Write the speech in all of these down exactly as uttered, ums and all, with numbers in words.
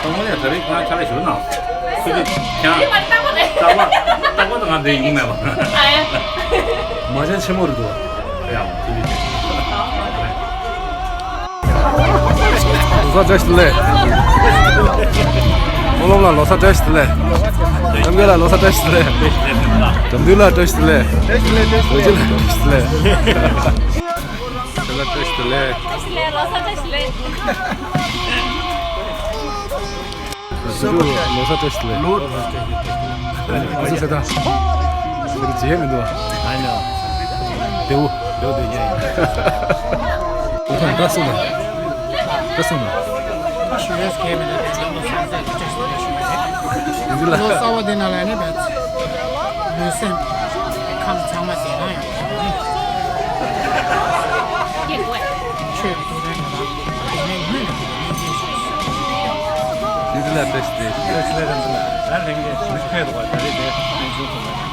དང་པོ་ནས་ད་རེས་ཁྱེད་རང་ཕྱག་ལས་ཞུ་གནང་། ཁྱེད་ཀྱིས་ཁྱེད་རང་རྟག་པར་རྟག་པར་དང་ང་འདི་ཡོང་མེད་པ། མ་བྱན་ཆེན་མོ་རེད་འདུག་ཡང་ཁྱེད་ཀྱིས། ལོ་གསར་བཀྲ་ཤིས་བདེ་ལེགས། སྨོན་ལམ་ལ་ལོ་གསར་བཀྲ་ཤིས་བདེ་ལེགས། རྣམ་རྒྱལ་ལ་ལོ་གསར་བཀྲ་ཤིས་བདེ་ལེགས། དགྲ་འདུལ་ལ་བཀྲ་ཤིས་བདེ་ལེགས། བོད་རྒྱལ་ལ་བཀྲ་ཤིས་བདེ་ལེགས། ཁྱེད་ལ་བཀྲ་ཤིས་བདེ་ལེགས། བཀྲ་ཤིས་བདེ་ལེགས། ལོ་གསར་བཀྲ་ཤིས་བདེ་ལེགས། ལོ་གསར་བཀྲ་ཤིས་བདེ་ལེགས། ལོ་གསར་བཀྲ་ཤིས་བདེ་ལེགས། ང་ཚོ་ཟེར་དང་། ཟེར་གྱི་བརྗེད་མི་འདུག་ཨ་ནི། བདེ་བོ། བདེ་བོ་བདེ་རྒྱལ་ཡིན། ཨོ་ཐང་ད་སོང་ན། ད་སོང་ན། ཞུ་ཡས་ཀྱི་མི་འདུག་དེ་ཚོ་ལོ་གསར་བཀྲ་ཤིས་བདེ་ལེགས་ཞུ་མི་འདུག་ལོ་གསར་བ་འདི་ནང་ལ་ནི་བས། ལུས་སེམས་ཁམས་ཚང་མ་བདེ་ཐང་ཡོང་། ཆོས་ཀྱི་ཐུགས་རེ་ནས་ལ་དེ་ནས་ཡུན་ནས་དེ་ནས་ཡིན་ཞུས། ད་ལྷན་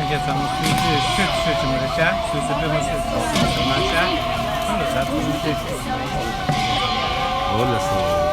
རྒྱས་ཚང་མ་སུས་སུས་ཆོས་ཆོས་ཆོས་མི་རེ་ཤ་སུས་སུ་པེ་མ་སུས་སུ་ཟ་མ་ཤ་ཨ་ལ་ཟ་ཐུབ་ཆོས་ཆོས། འོ་ལགས་སོ།